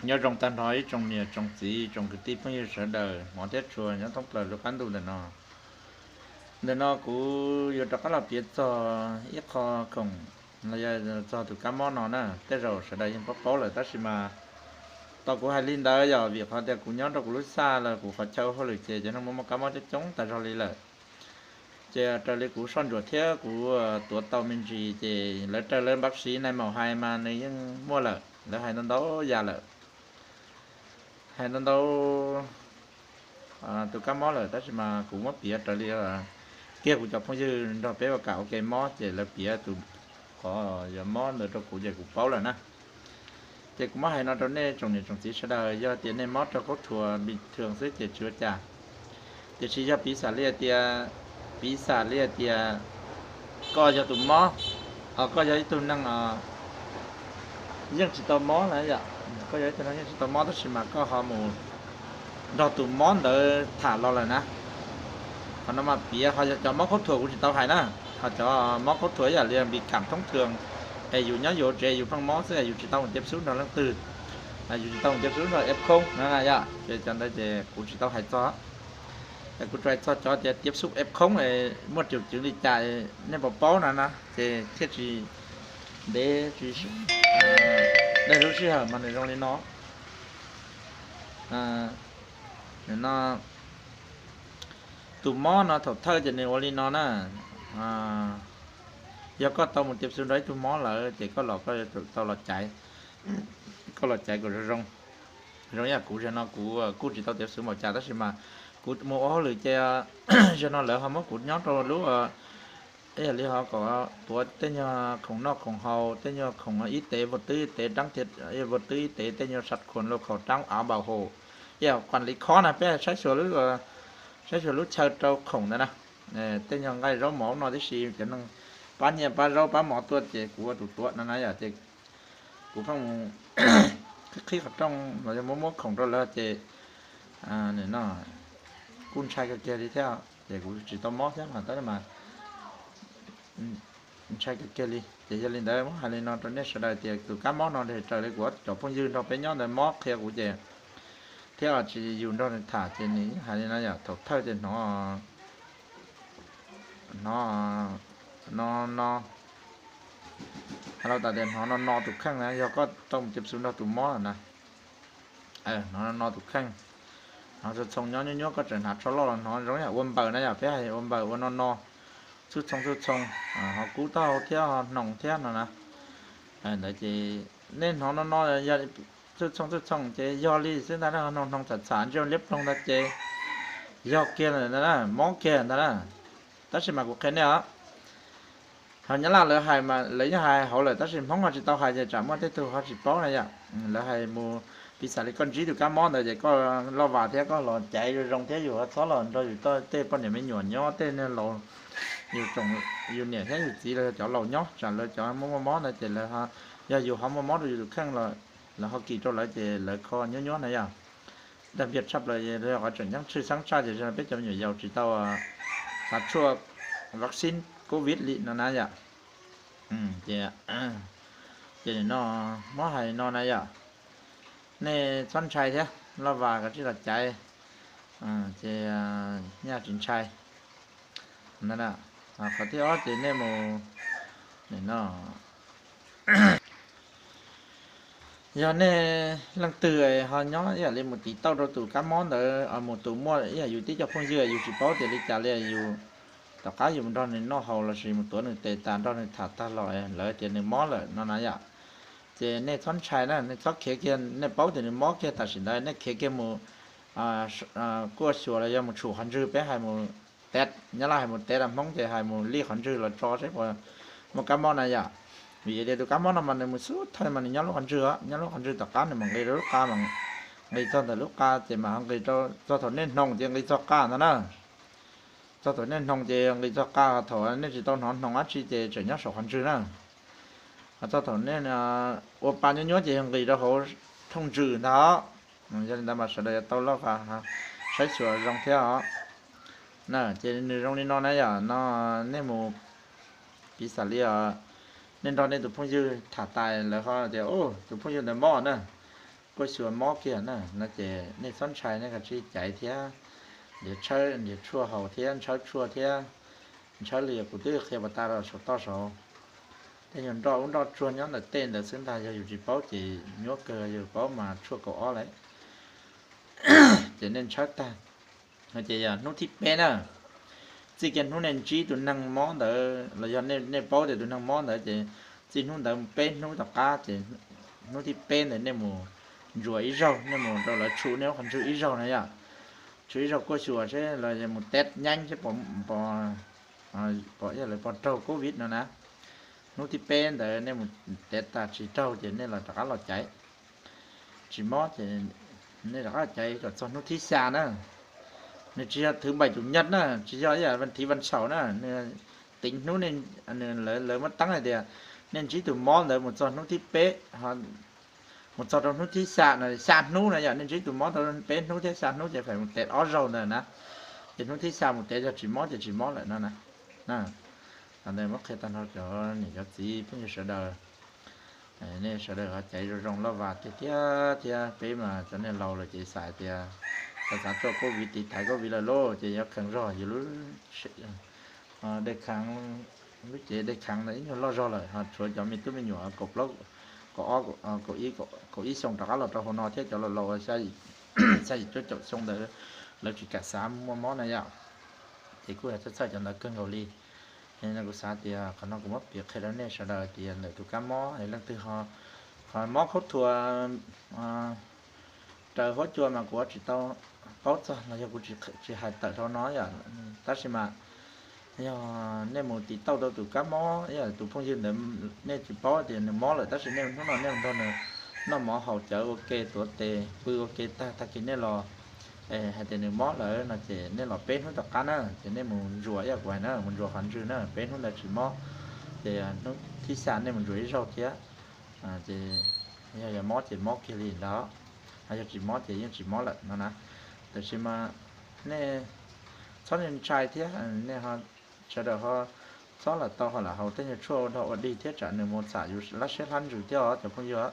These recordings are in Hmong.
Nyob zoo tag nrho ib tsoom niam tsoom txiv tsoom kwv tij phooj ywg sawv daws hmov thiab tshua nyob thoob plaws lub qab ntuj ntawm no. Ntawm no kuv yuav rov qab los piav txog ib qho khoom los yog txog tus kab mob no na. Tej zaum sawv daws yeej paub paub lawm tab sis mas tau kuv hais li ntawd yog vim qhov tias kuv nyob rau kuv lub xaj los kuv qhov chaw hauj lwm ces cov neeg muaj muaj kab mob coob coob tas zog li lawm. Ces raws li kuv soj ntsuam thiab kuv tuav tau me ntsis ces lawv raws lawv npab siv nais maum hais mas nws yeej muaj lawm, lawv hais ntau ntau yam lawm, hais ntau ntau tus kab mob lawm tab sis mas kuv muab piav raws li kiag kuv cov phooj ywg nrog peb ua kam ua ke mob ces lawv piav tus qhov yuav mob ntawd rau kuv ces kuv paub lawm na. Ces kuv muab hais no rau nej tsoom niam tsoom txiv sawv daws, yog tias nej mob rau khaub thuas npis thwm xwb ces tsis ua cas. Tiam sis yog piv xam li hais tias, piv xam li hais tias koj yog tus mob, ho koj yog ib tug neeg yeej tsis tau mob na yom, koj yog ib tug neeg yeej tsis tau mob tab sis mas koj ho mus nrog tus mob ntawd tham los lawm na. Qhov no mas piav ho yog cov mob khaub thuas kuv tsis tau hais na. Ho cov mob khaub thuas ib yam li npis kam thoob thwm es yus nyob yus tsev yus pheej mob xwb yus tsis tau mus tiab xub nrog leej twg, yus tsis tau mus tiab xub nrog F không no na yom, ces cov ntawd ces kuv tsis tau hais txog. Kuv tsuas hais txog cov tias tiab xub F không muaj triệu chứng li cas nej puas paub no na, ces thiaj tsis ntev tsis, daim lub sij hawm mas nws zoo li no. Nws no, tus mob no thaum thawj ces nws ua li no na. Yog koj tau mus tiab xub nrog ib tug mob lawm ces koj los koj yuav tsum tau los caiv, koj los caiv kom zoo zoo. Zoo yam kuv zaum no kuv kuj tsis tau tiab xub npaum cas tab sis mas kuv mus ua hauj lwm ces zaum no lawv ho muab kuv nyob rau lub, ib yam li ho kom tuav tej nyuag khoom noj khoom haus, tej nyuag khoom ib tev vau twb ib tev dab thiab vau twb ib tev, tej nyuag sat khuam lus khau rab av npau hau, ib yam quản lý khob na, peb saib xyuas, saib xyuas lub chaw rau khoom ntawd na. Tej nyuag nqaij zaub mov no tib si, cov neeg pab nyiaj pab zaub pab mov tuaj ces kuv ua tus tuav no na yom, ces kuv pheej mus qhib qhib qhov rooj los yog muab muab khoom rau lawv ces no kuj ntshai kawg kiag li thiab, ces kuv tsis tau mob thiab mas tab mas ntshai kawg kiag li. Ces yog li ntawd muab hais li no rau nej sawv daws tias tus kab mob no nws raws li kuv cov phooj ywg nrog peb nyob ntawd mob qhia kuv ces, thiab tsis yus nrog nws tham ces nws hais li no yom, thaum thawj ces hnov, hnov no no, hais los tas tias hnov no no tus kheej na, yog koj tau mus tiab xub nrog tus mob na. Hnov no no tus kheej, hnov txhoo txhoo nyob nyuab nyuab, koj tseem hnav tsho loj los hnov zoo yam ua npaws na yom, peb hais ua npaws ua no no, txhub txhoo txhub txhoo, ho kub taub hau thiab ho hnoos thiab no na. Ntawd ces nej hnov no no yog txhub txhoo txhub txhoo ces yog li xwb ntag, ho hnoos hnoos txham txham ntsej liab ploog ntag ces yog kiag ntag, mob kiag ntag na. Tab sis mas kuv qhia nej os, ho Nyab Laj lawv hais mas lawv yeej hais hauv lawm tab sis Hmoob ho tsis tau hais ces tsam muaj tej tug ho tsis paub na yom. Lawv hais mus, piv xam li koj ntsib tus kab mob ntawd ces koj loj vas thiab koj los caiv zoo zoo thiab yus ho txhob los nrog yus tej poj niam me nyuam nyob, tej neeg laus, yus tsoom, yus niam thiab yus txiv los yog cov laus nyob, tsam lawv cov muaj muaj mob ntawd ces lawv, yog yus ho muaj mob rau yus tus kheej los lawv ho kis rau lawv ces lawv kho nyuab nyuab na yom. Dag npiag tshaj plaws yog qhov tseem ceeb tshwj xeeb tshaj ces peb cov me nyuam yaus tsis tau xav tshuaj vaccine covid li no na yom. Ces, ces nim no muab hais no na yom, nej txhob ntshai thiab, loj vas kav tsij los caiv, ces nyaj tsis ntshai. Qhov thib ob ces nej mus, nim no yog nej leej twg ho nyob ib yam li mus tiv tauj rau tus kab mob ntawd, mus tus muaj ib yam yus tib co phooj ywg yus tsis paub tias li cas li yus, tom qab yus mus nrog nws noj haus lossis mus tuav nws tes tas nrog nws tham tag los lawv tias nws mob lawm no na yom, ces nej txhob ntshai na, nej txhob khiav kiag, nej paub tias nws mob kiag tam sim ntawd nej khiav kiag mus kuaj xyuas los yog mus tshum qhov ntswg, peb hais mus tev, Nyab Laj hais mus tev, Hmoob ces hais mus lij qhov ntswg los tso seb puas muaj kab mob na yom. Vim tias tus kab mob no mas nws mus xub thawj mas nws nyob lub qhov ntswg, nyob lub qhov ntswg tom qab nws mam nqis rau lub qa, nqis txog ntawm lub qa ces mam nqis rau, txog thaum nej hnoos ces nqis txog qa ntag na. Txog thaum nej hnoos ces nqis txog qa, thaum nej tsis tau hnov hnoos dab tsi ces tseem nyob saum qhov ntswg na. Txog thaum nej ua pa nyuab nyuab ces yog nqis rau hauv thooj ntsws ntag. Yog li ntawd mas sawv daws yuav tau loj vas saib xyuas zoo thiab os. Na ces nws zoo li no na yom, no nej mus, piv xam li nej nrog nej tus phooj ywg tham tas lawv ho tias tus phooj ywg ntawd mob na, kuj xyuas mob kiag na no ces nej txhob ntshai, nej kav tsij caiv thiab, ntiav tshawb ntiav tshuaj haus thiab ntshawb tshuaj thiab. Ntshawb li kuv twb qhia pas tas rau saum toj saud, tej nyuag nroj ub nroj tsuag nyob ntawm tej ntawd xwb ntag, yog yus tsis paub ces nyuab kawg, yog yus paub mas tshuaj kaum ob lawm. Ces nej ntshawb tag no ces yog hnub thib peb na, txij kiag hnub nej ntsib tus neeg mob ntawd los yog nej paub tias tus neeg mob ntawd ces txij hnub ntawd peb hnub tom qab ces hnub thib peb ntawd nej mus ntsuas ib zaug, nej mus rau lawv tshum nej lub qhov ntswg ib zaug na yom. Tshum ib zaug kuj xyuas seb los mus teb nyeeb seb pom, pom lawv pom raug covid no na. Hnub thib peb ntawd nej mus teb tag tsis raug ces nej los rov qab los caiv, tsis mob ces nej rov qab caiv kom txog hnub thib xya na. Nws tsis yog thứ bảy chủ nhật na, tsis yog ib yam vas thiv vas xaum na, nws teev hnub, lawv muab teeb hais tias nej ntsib tus mob ntawd mus txog hnub thib peb, mus txog rau hnub thib xya no, xya hnub na yom, nej ntsib tus mob tau peb hnub thiab xya hnub ces feem mus teb ob zaug ntawd na. Ces hnub thib xya mus teb yog tsis mob ces tsis mob lawm no na. Ntawd muab qhia tag nrho cov niam cov txiv phooj ywg sawv daws, nej sawv daws ho caiv zoo zoo loj vas tiag tiag thiab, peb mas cov neeg laus lawm ces xav tias xav xav tso covid tiv thaiv covid lawm lauj, ces yuav kheev zog yus lub dej khav, lub cev dej khav ntawd ib nyuag loj zog lawm, ho tshuav cov me tub me nyuam kaum plaub, kaum ob, kaum ib xyoo rov qab los rau hauv no thiab cov laus laus xya yim cuaj caum xyoo ntawd lawv tsis kam xav muaj mob na yom. Ces kuj yog txhawj txhawj cov ntawd kawg nkaus li. Kuv xav tias qhov no kuv muab piav qhia rau nej sawv daws tias ntawm tus kab mob es leej twg ho, qhov mob khaub thuas raws huab cua mas kuv tsis tau paub txog los yog kuv tsis hais tawm rau no yom. Tab sis mas yog nej mus tiv tauj rau tus kab mob, tus phooj ywg ntawd nej tsis paub tias nws mob lawm tab sis nej hnub no nej nrog nws noj mov haus cawv ua ke, tuav tes pw ua ke tag, tag kis nej los hais tias nws mob lawm no ces nej los peb hnub tom qab na, ces nej mus ntsuas ib yam kuv hais na, mus ntsuas qhov ntswg na, peb hnub ntawd tsis mob, ces hnub thib xya nej mus ntsuas ib zaug thiab. Ces yog yog mob ces mob kiag li ntawd, yog tsis mob ces yeej tsis mob lawm no na. Tab sis mas nej txhob ntshai thiab, nej sawv daws ho txhob lam tau ho lam haus tej nyuag tshuaj ua dog ua dig thiab tsam nws mus txham yus lab siab hlab ntsws thiab os cov phooj ywg.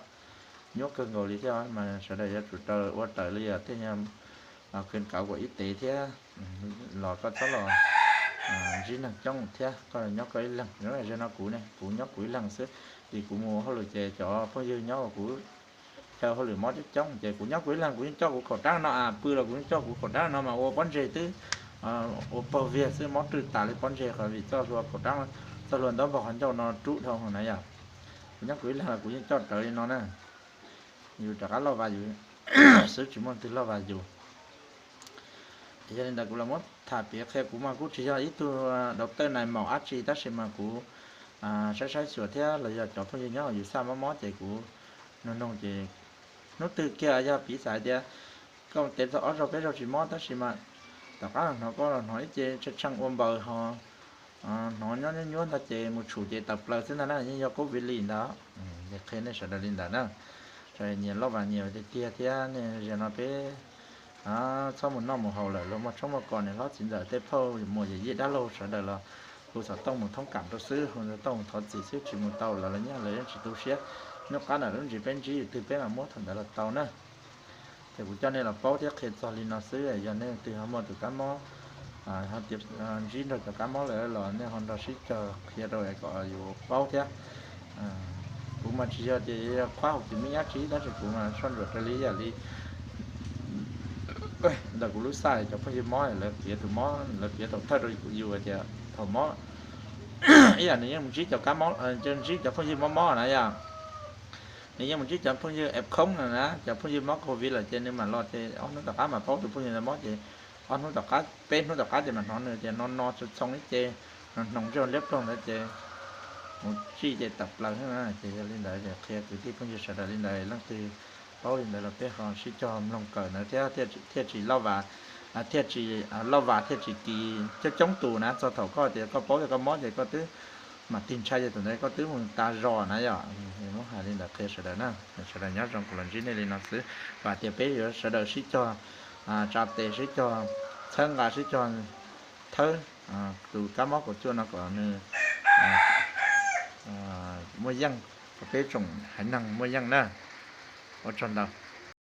Nyuaj kawg nkaus li thiab mas sawv daws yuav tsum raws ua raws li tej nyuag khuyến cáo của y tế thiab. Los koj txhob los ntsib neeg coob thiab, koj nyob koj ib leeg. Zaum no kuv ne, kuv nyob kuv ib leeg xwb, vim kuv mus hauj lwm ces cov phooj ywg nyob kuv chaw hauj lwm mob coob coob ces kuv nyob kuv ib leeg, kuv yeej coj kuv khẩu trang no, pw los kuv yeej coj kuv khẩu trang no mas ua pob ntseg twb ua pog viag xwb, mob rwj tas li pob ntseg qhov vim txoj hlua khẩu trang, txoj hlua ntaub npog qhov ncauj no rub dhau na yom. Kuv nyob kuv ib leeg los kuv yeej coj rawv li no na, yus rov qab loj vas yus xwb, tsis muaj leej twg loj vas yus. Yog li ntawd kuv los muab tham piav qhia, kuv mas kuj tsis yog ib tug đầu tư này màu dab tsi tab sis mas kuv saib saib xyuas thiab los yog cov phooj ywg nyob yus xaj mob mob ces kuv nug nug ces hnub twg kiag yog piv xam hais tias koj tev txog ob zaug peb zaug tsis mob tab sis mas tom qab los hnov koj los hnov ib ce tshee tshee ua npaws ho hnov nyob nyuab nyuab ntag ces mus tshum ces tawm plaws xwb ntag na, yeej yog covid li ntawd. Ces qhia nej sawv daws li ntawd na. Nyias loj vas nyias tiag tiag thiab nej, zaum no peb txhob mus noj mus haus lawm, luag muaj tshoob muaj kos, niam hlob txiv ntxawm tej phauj muam yawm yij dab laug sawv daws los hu xov tooj mus thoob kam rau xwb, hu xov tooj mus thov txim xwb, tsis mus tau lawv los nyob lawv yeej tsis tu siab. Nyob qab ntawm lub ntsis peb ntsib yus twg peb mam muab thaum ntawd los tau na. Ces kuv coj nej los paub thiab qhia txog li no xwb, yog nej leej twg ho muaj tus kab mob, ho ntsib nrog cov kab mob lawm los nej ho nrog sib cog qhia rau kom yus paub thiab. Kuv mas tsis yog tias yog khab hauv kwv mib dab tsi tab sis kuv mas soj ntsuam raws li ib yam li ntawm kuv lub xaj cov phooj ywg mob lawv piav tus mob, lawv piav thaum thawj rau yus tias thaum mob ib yam nws yeej mus ntsib cov kab mob, ntsib cov phooj ywg mob mob na yom. Nws yeej mus ntsib cov phooj ywg ép khoob na, cov phooj ywg mob covid lawm ces nws mam los ces ob hnub tom qab mas paub tus phooj ywg ntawd mob ces ob hnub tom qab peb hnub tom qab ces mam hnov nws tias no no txhoo txhoo ib ce, no hnoos ntsej liab ploog ntawd ces mus tsij ces tawm plaws na. Ces yog li ntawd qhia kwv tij phooj ywg sawv daws li ntawd, leej twg paub li ntawd los peb ho sib cog mloog kawm ntawd thiab thiaj tsis loj vas, thiaj tsis loj vas thiaj tsis kis coob coob tus na. Txog thaum koj tias koj paub tias koj mob ces koj twb mam tig ntshai ces thaum ntawd koj twb mus tas zos na yom. Muab hais li ntawd qhia sawv daws na, sawv daws nyob zoo, kuv los ntsib nej li no xwb. Vam tias peb yuav sawv daws sib cog tsa tes, sib cog txhawb nqa, sib cog thawb tus kab mob kaum cuaj no kom nws muaj yeej, kom peb tsoom haiv neeg muaj yeej na. Ua tsaug ntau.